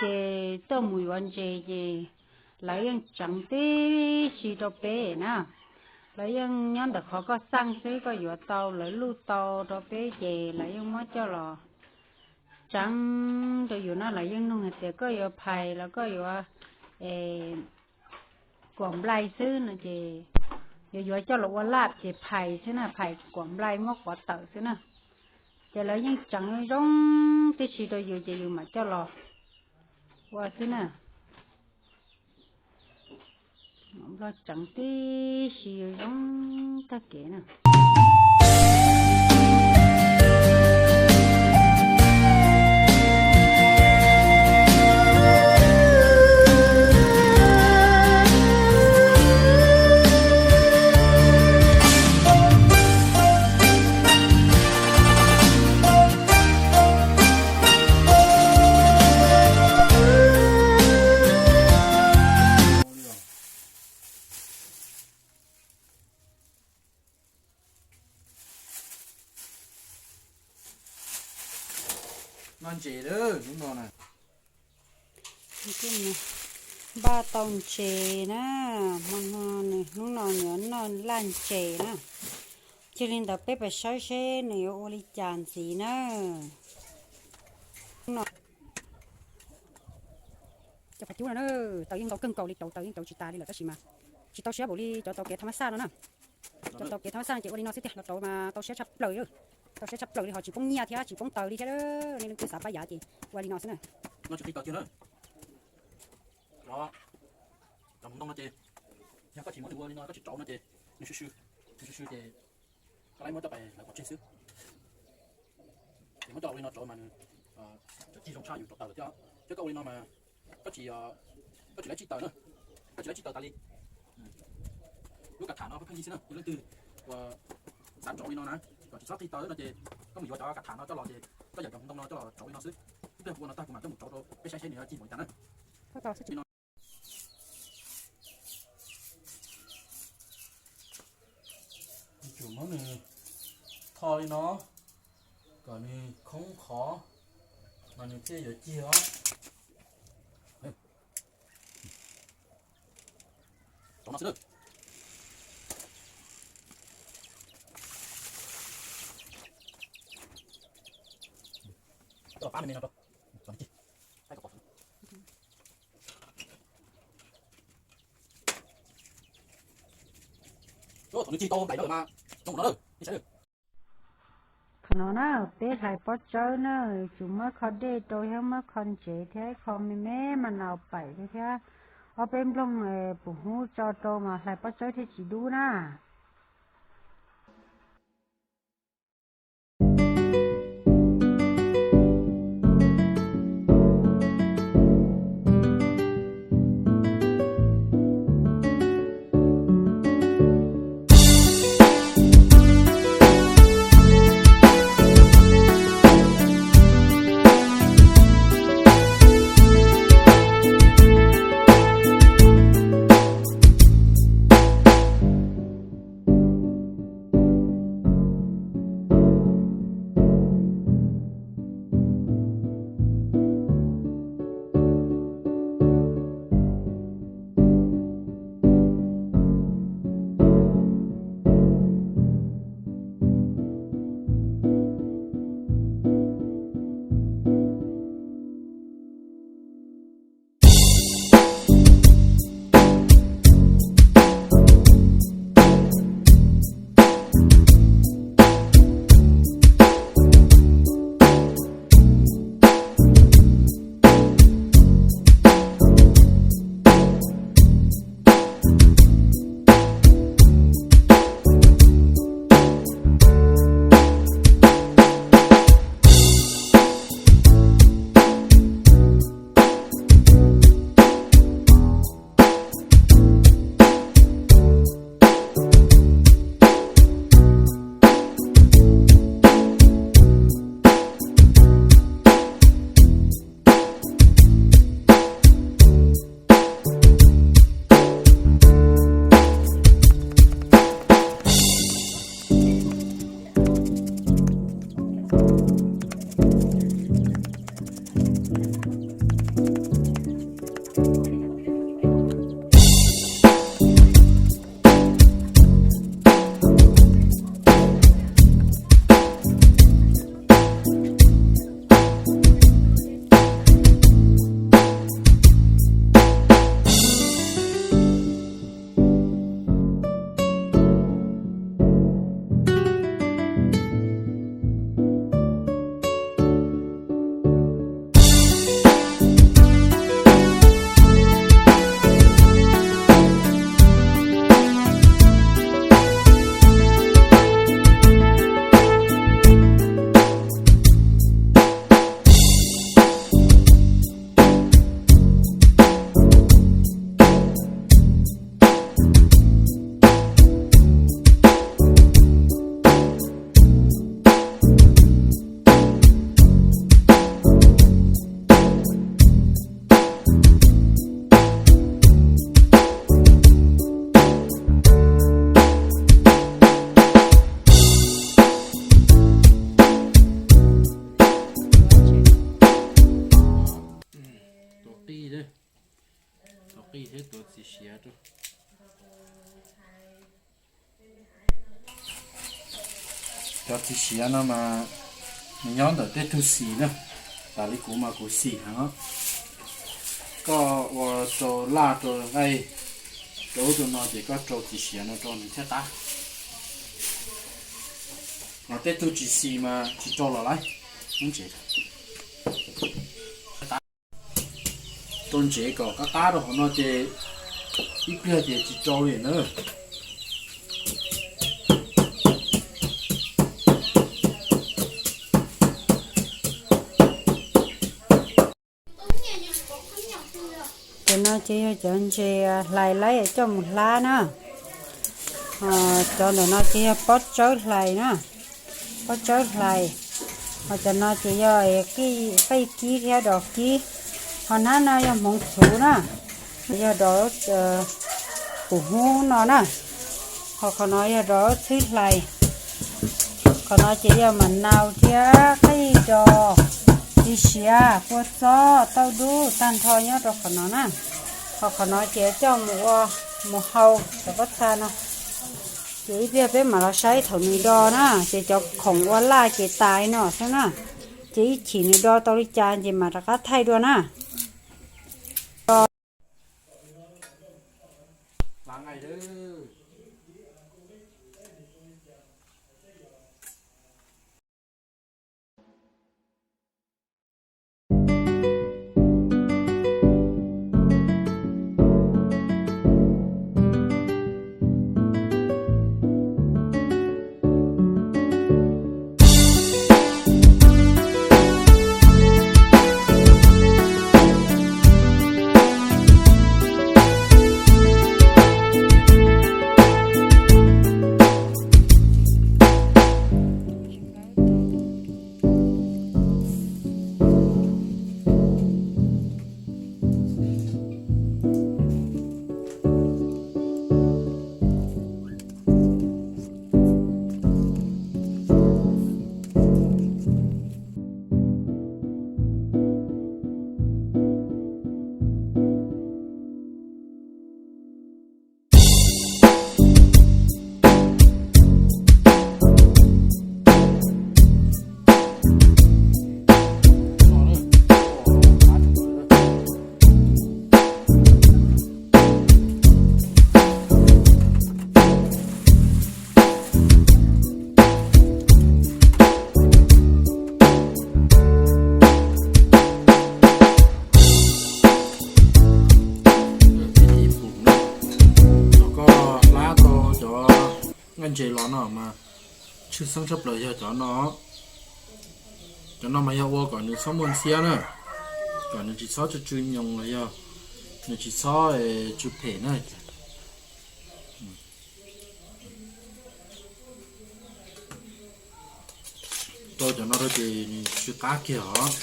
Ces tuaj mus yuav ntses ces lawv yeej tseev tib si rau peb na. Lawv yeej nyob ntawm qhov koj xaj xwb, koj yuav tau lawv luj tau rau peb ces lawv yeej muab coj los tseev rau yus na. Lawv yeej nug hais tias koj yuav phais los koj yuav kuam nplai xwb no ces yuav yuav coj los ua laj ces phais xwb na, phais kuam nplai muab quav tawm xwb na. Ces lawv yeej tseev zoo tib si rau yus ces yus mam coj los ua xwb na. Tseev tib si zoo tag kev na. Noj ntses lawm hnub no na. Npaj tau ntses na, hmo no nws hnub no nws yuav noj laj ntses na. Cia li ntawd peb pais saib seb nws yuav ua li cas ntxiv na. Cov phaj cub no na, taws yeej ntau kawg nkaus li, rauv taws yeej rauv tsis tas li lawm tab sis mas tsis tau siab npaum li cov rauv kev tham mas xaj no na. Cov rauv kev tham mas xaj no ces ua li no xwb tiag, los rauv mas tau siab tshaj plaws, tau siab tshaj plaws li ho tsis poob nyiaj thiab tsis poob taws li thiab. Nej leej twg xav pab yav ces ua li no xwb na. No tsis qi taws kiag na. Cov, cov hmoov ntoo no ces yog koj tsis muab nws ua li no, koj tsis rauv no ces nws swb swb, nws swb swb ces koj laib muab coj pais lawv pov tseg xwb. Ces muab coj los ua li no rauv mas nws cig zoo tshaj yus rauv taws lawm thiab. Thiab koj ua li no mas koj tsis, koj tsis laib tsij taws na, koj tsis laib tsij taws tas li. Lub kav tham no pheej pheej yig xwb na, yog leej twg uas xav rauv li no na, kom tsis txhob qi taws no ces koj mus yuav cov kav tham no coj los ces koj yawm cov hmoov ntoo no coj los rauv li no xwb. Ib pliag kuv ua no tag kuv mam coj mus rauv rau peb saib seb nws cig npaum li cas na. Yuav tsum muab nws tho li no kom nws khoob qhov mas nws thiaj yuav cig os. Thaum no na peb hlais pob tsawb na, yuav tsum muab kho dej rau thiab muab kho ntsev thiab ib qho me me mas nas pais thiab ob peb nplooj pum hub tso rau mas hlais pob tsawb thiaj tsis dub na. Qij thiab tuav txiv siav rau. Cov txiv siav no mas nws nyob ntawm tej tug xim na. Tas li kuv mas kuv xim heev. Koj ua rau laj rau nqaij rau ub rau no ces koj rau txiv siav no rau nws thiaj qab. Ho tej tug tsis xim mas tsis rau los lawm. Rau ntsev kom qab qab rau hauv no ces ib pliag ces tsis rau li na. Cov no ces yog cov ntses hlais lawv coj mus hlab na. Cov ntawm no ces yog pob tsawb hlais na, pob tsawb hlais. Ho cov no ces yog qij kib thiab dos kib. Ho hnab no yog hmoov txhuv na, yog dos pum hub no na. Ho qhov no yog dos txhwb hlais. Qhov no ces yog mam nau thiab qij dos, txiv siav, kua txob, tauj dub tag nrho nyob rau qhov no na. Ho qhov no ces coj mus ua, mus hau cov pob txha no. Ces ib pliag peb mam los saib thaum nws do na, ces cov khoom ua laj ces tas li no xwb na. Ces ib chim nws do tau li cas ces mam rov qab thaij dua na. Thaum koj hlab tau cov nqaij ntses los no mas tshwj xeeb tshaj plaws yog cov no. Cov no mas yog ua kom nws txhob muaj ntxhiab na, kom nws tsis txhob tsw tsw nyoos los yog nws tsis txhob tsw phem na. Rau cov no rau ces nws tsw qab kiag os.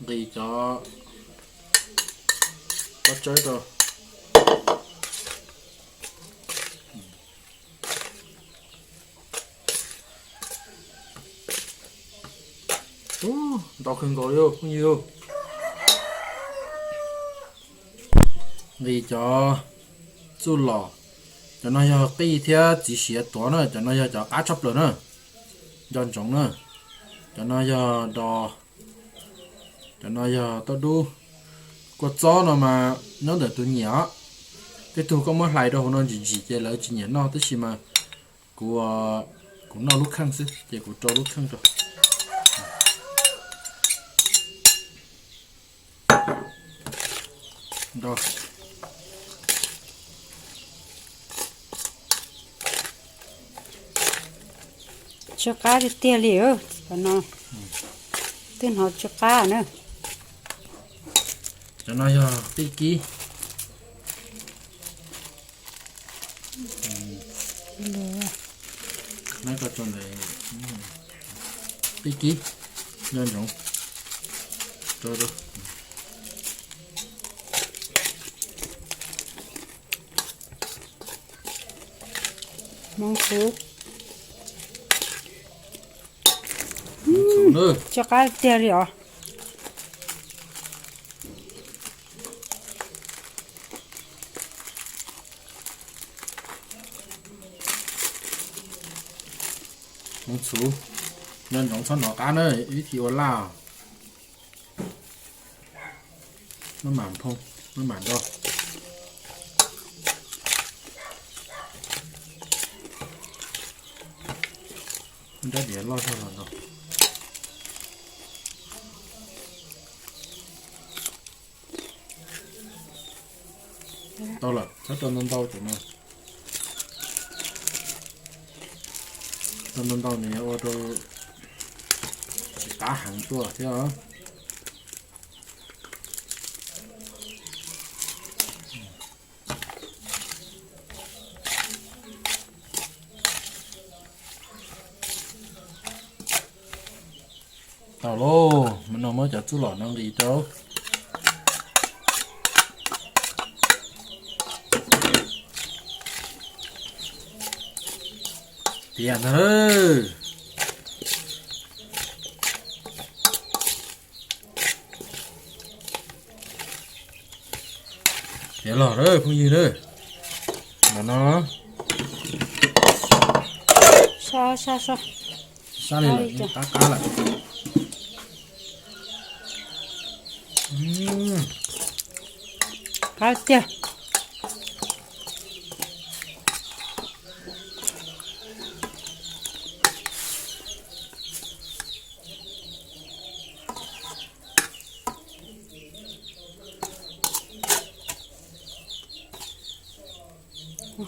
Nqis cov pob tsawb rau. Ntau kawg nkaus li phooj ywg. Nqis cov txuj lom, cov no yog qij thiab txiv siav tuav na, cov no yog cov qab tshaj plaws na, nco ntsoov na. Cov no yog dos, cov no yog tauj dub. Kua txob no mas nyob ntawm tus nyiam os. Tej tug koj muab hlais rau hauv no ntsim ntsim ces lawv tsis nyiam noj, tab sis mas kuv, kuv noj lub kheej xwb ces kuv rau lub kheej rau. Tsw qab tiag tiag li, cov no twb hnov tsw qab na. Cov no yog qij kib. Qij kib, nco ntsoov. Hmoov txhuv. Tsw qab tiag li os. Hmoov txhuv, nco ntsoov txhob hnov qab na, ib thim ua laj. Maj mam phoo, maj mam nrog. Rab diav loj zog los no. Tau lawm, txhob rau ntau ntau cov no. Rau ntau ntau nws yuav ua rau tsis qab heev tuaj thiab os. Tau lauj, no muab cov txuj lom no nqis rau. Tiag ntag. Tiav los lawm phooj ywg na. Ntawm no. Sab, sab, sab. Sab li lawm, qab qab lawm. Qab tiag.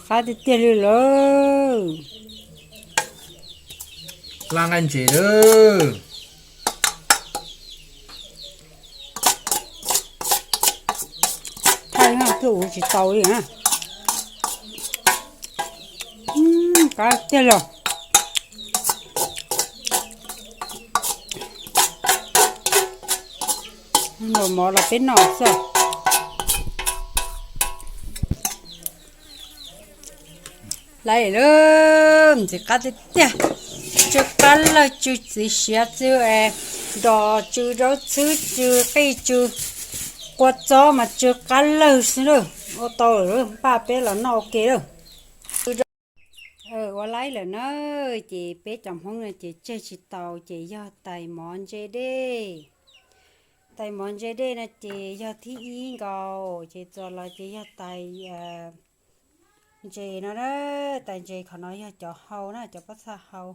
Qab tiag tiag li lawm. Laj nqaij ntses lawm. Thaij na, twb ua tsis tau li na. Qab tiag los. Ntaus mov los peb noj xwb. Lawm, ntxim qab tiag tiag. Tsw qab lawg, tsw txiv siav, tsw dos, tsw zaub txhwb, tsw qij, tsw kua txob mas tsw qab lawg xwb na. Ua tau lawm, npaj peb los noj ua ke lawm. Ua laib lawm na, ces peb cov Hmoob no ces tseg tsis tau ces yog tais mov ntse dej. Tais mov ntse dej no ces yog thib ib nkaus, ces txuas los ces yog tais ntses no na. Tais ntses qhov no yog cov hau na, cov pob txha hau.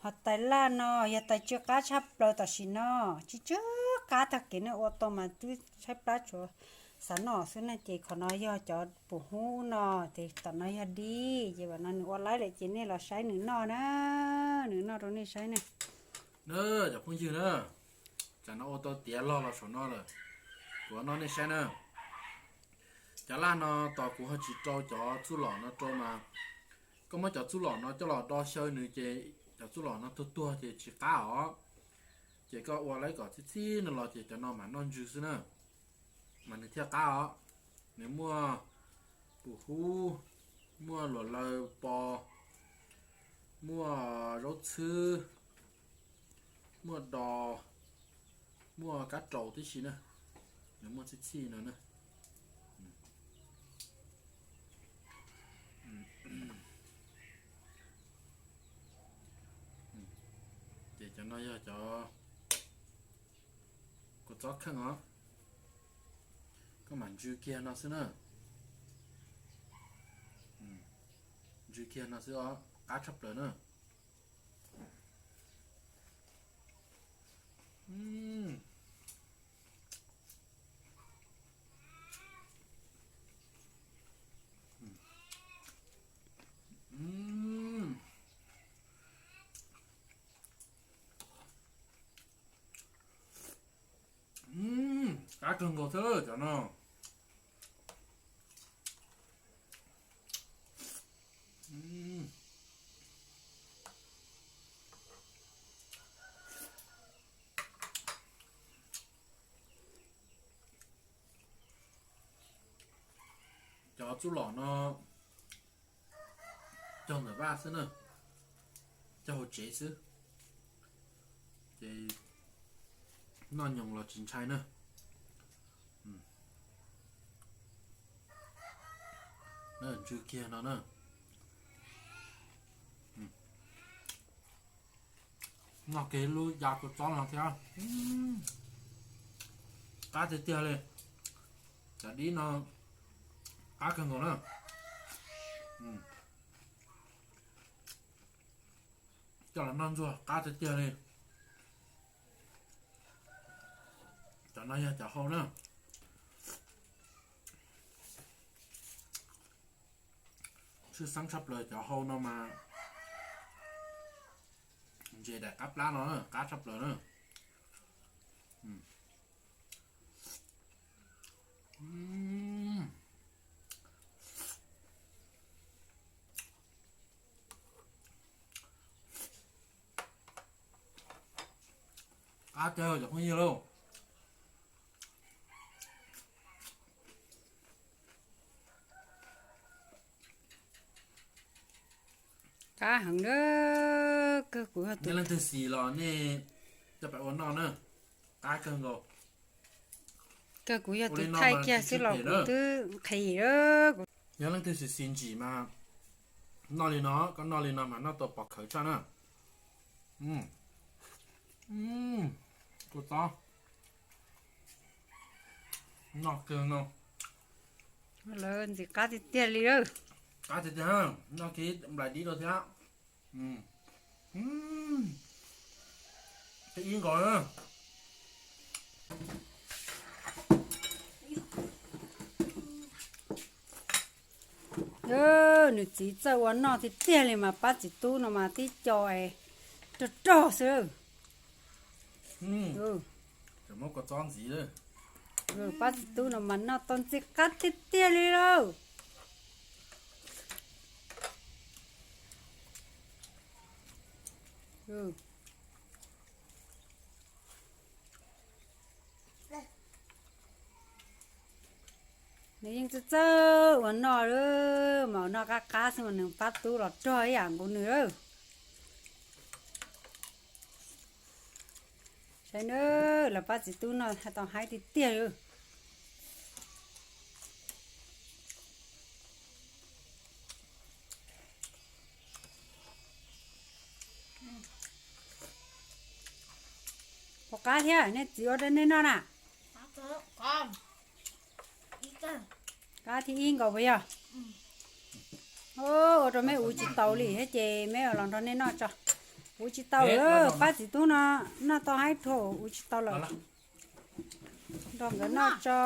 Ho tais laj no yog tais tsw qab tshaj plaws tam sim no, tsw tsw qab tag kev na, ua tau mas twb tshaib plab tshuav xav noj xwb na. Ces qhov no yog cov pum hub no, ces tom no yog dib, ces vam no nws ua laib lawm ces nej los saib nws noj na, nws noj rau nej saib na. Na, cov phooj ywg na, tsam no ua tau tiav log los saum no lawm, kuv noj nej saib na. Cov laj no tos kuv ho tsis rau cov txuj lom no rau mas, koj muab cov txuj lom no coj los do xyaw nws ces cov txuj lom no tuag tuag ces tsis qab os. Ces koj ua laib kom txhij txhij no los ces cov no mam noj ntsws xwb na, mas nws thiaj qab os. Nws muaj pum hub, muaj luam laws pos, muaj zaub txhwb, muaj dos, muaj kab raus tib si na. Nws muaj txhij txhij no na. Ces cov no yog cov kua txob kheej os. Koj mam ntsw kiag no xwb na. Ntsw kiag no xwb os, qab tshaj plaws na. Qab kawg nkaus thiab cov no. Cov txuj lom no cog ntawm vaj xwb na, cog hauv tsev xwb. Noj nyoos los tsis ntshai na. Ntsw kiag no na. Noj kiag lub ya kua txob no thiab. Qab tiag tiag li. Cov dib no qab kawg nkaus na. Coj los noj ntxuag qab tiag tiag li. Cov no yog cov hau na. Tshwj xeeb tshaj plaws cov hau no mas ntses daim qab plab no na, qab tshaj plaws na. Qab tiag cov phooj ywg lauj. Qab heev na. Kawg kuv yog tus, nej leej twg xis los nej coj pab ua noj na. Qab kawg nkaus. Kawg kuv yog tus thaij kiag xwb los kuv twb nqhis lawm. Yog leej twg xis xis ntsim mas noj li no, koj noj li no mas noj tau pov khawv tshaj na. Kua txob noj kawg no. Lawv ntxim qab tiag tiag li lawm. Qab tiag tiag, noj kiag nplaim dib rau thiab. Thiab ib nkaus na. Nws txiv txawj ua noj tiag tiag li mas pab txiv tub no mas tib co rog rog xwb. Pab txiv tub no mas noj tau ntxim qab tiag tiag li lauj. Nws yeej txawj txawj ua noj lawm mas ua noj qab qab xwb mas nws pab tub los rog ib yam nkaus nws lawm. Saib na, lawv pab txiv tub noj tau haib tiag tiag li. Puas qab thiab nej txiv ua rau nej noj na? Qab thiab ib nkaus puas yog? Ua rau meb ua tsis tau li thiab ces meb los nrog nej noj tso. Ua tsis tau lawm, pab txiv tub no noj tau haib dhau ua tsis tau lawm. Nrog nkawd noj tso.